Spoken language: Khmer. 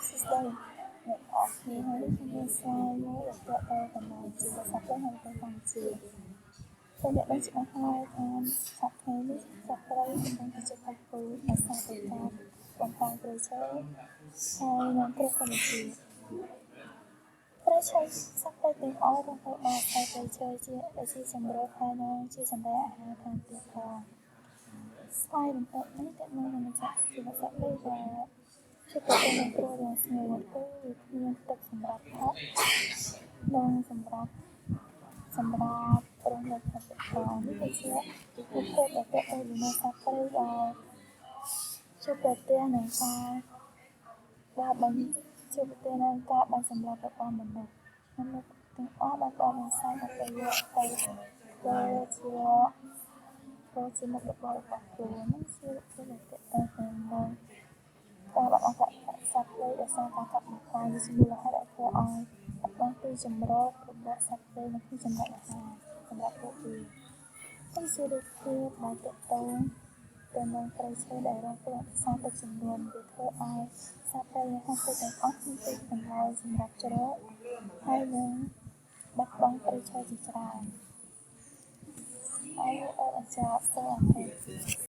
សួស្តីអ្នកទាំងអស់គ្នាហើយនេះខ្ញុំមាន slide មួយដែលទាក់ទងទៅនឹងជីវិតសត្វព្រៃនៅប្រទេសកម្ពុជាតែអ្នកដឹងច្បាស់ហើយថាសប្តាហ៍នេះសត្វព្រៃកំពុងតែជិតផុតពូជដោយសារតែការបំផ្លាញព្រៃឈើហើយនិងគ្រោះធម្មជាតិព្រៃឈើសត្វព្រៃទាំងអស់រស់នៅបានអាស្រ័យព្រៃឈើជាដែលជាជម្រកហើយនិងជាចំណីអាហារថែមទៀតផង slide បន្ទាប់នេះទាក់ទងនឹងជីវិតសត្វព្រៃដែលជួបប្រទះនឹងគ្រោះរាំងស្ងួតគឺវាគ្មានទឹកសម្រាប់ផឹកនិងសម្រាប់រស់នៅក្នុងទឹកផងនេះគឺជារូបភាពដែលទាក់ទងនឹងសត្វព្រៃដែលជួបប្រទះនឹងការដែលបញ្ជួបប្រទះនឹងការបាញ់សម្លាប់របស់មនុស្សមនុស្សទាំងអស់បានបរិស័ទដើម្បីយកទៅធ្វើជាធ្វើជាមុខរបររបស់ខ្លួននឹងជារូបភាពដែលទាក់ទងទៅនឹងការបាត់បង់សត្វព្រៃដោយសារការកាប់បំផ្លាញវាជាមូលហេតុដែលធ្វើឲ្យបាត់បង់ទីជម្រករបស់សត្វព្រៃនិងទីចំណីអាហារសម្រាប់ពួកវានេះជារូបភាពដែលទាក់ទងទៅនឹងព្រៃឈើដែលរងគ្រោះដោយសារទឹកជំនន់វាធ្វើឲ្យសត្វព្រៃនៅក្នុងព្រៃទាំងអស់គ្មានទីកន្លែងសម្រាប់ជ្រកហើយនឹងបាត់បង់ព្រៃឈើជាច្រើនហើយអត់បញ្ចប់សូមអរគុណ។